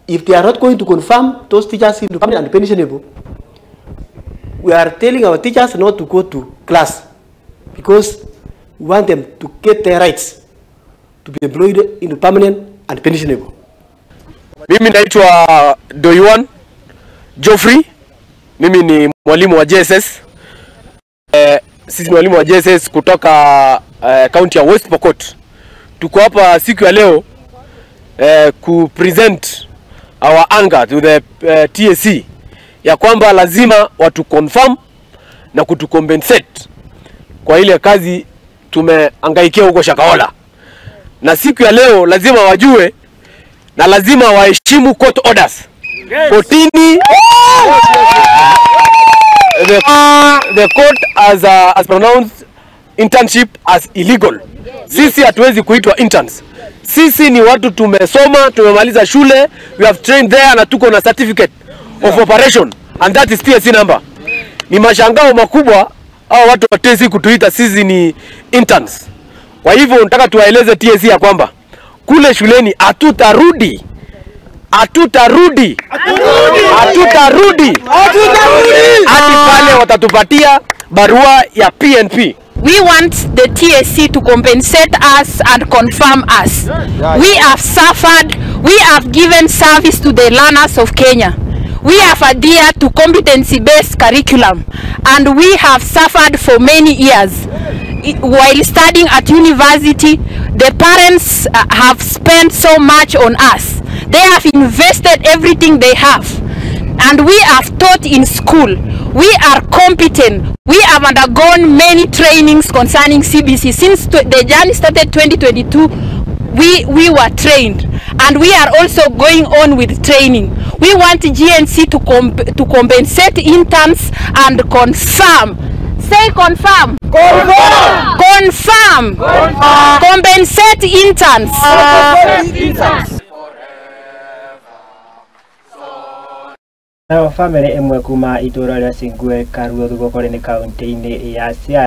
If they are not going to confirm those teachers into permanent and pensionable, we are telling our teachers not to go to class because we want them to get their rights to be employed into permanent and pensionable. Mimi naitwa Doyuan Geoffrey. Mimi ni mwalimu wa JSS. Sisi ni walimu wa JSS kutoka county ya West Pokot. Tuko hapa siku ya leo ku present our anger to the TSC ya kwamba lazima watu confirm na kutu compensate kwa ile kazi tumehangaikia huko Shakahola. Na siku ya leo lazima wajue na lazima waheshimu court orders. Yes. Kotini, the court has pronounced internship as illegal. Sisi hatuwezi kuitwa interns. Sisi ni watu tumesoma, tumemaliza shule, we have trained there na tuko na certificate of operation and that is TSC number. Ni mashangao makubwa hao watu wa TSC kutuita sisi ni interns. Kwa hivyo nataka tuwaeleze TSC ya kwamba kule shuleni hatutarudi. Hatutarudi. Hatutarudi. Hadi pale watatupatia barua ya PNP. We want the TSC to compensate us and confirm us. We have suffered. We have given service to the learners of Kenya. We have adhered to competency-based curriculum and we have suffered for many years. While studying at university, the parents have spent so much on us. They have invested everything they have. And we have taught in school. We are competent. We have undergone many trainings concerning CBC. Since the journey started 2022, we were trained. And we are also going on with training. We want GNC to compensate interns and confirm. Say confirm. Confirm. Confirm. Confirm. Compensate interns. Compensate interns. Nayo family ĩmwe kuma itũra rĩa Singwe Karuo Thugokore nĩ kaunti-inĩ ya Siaya.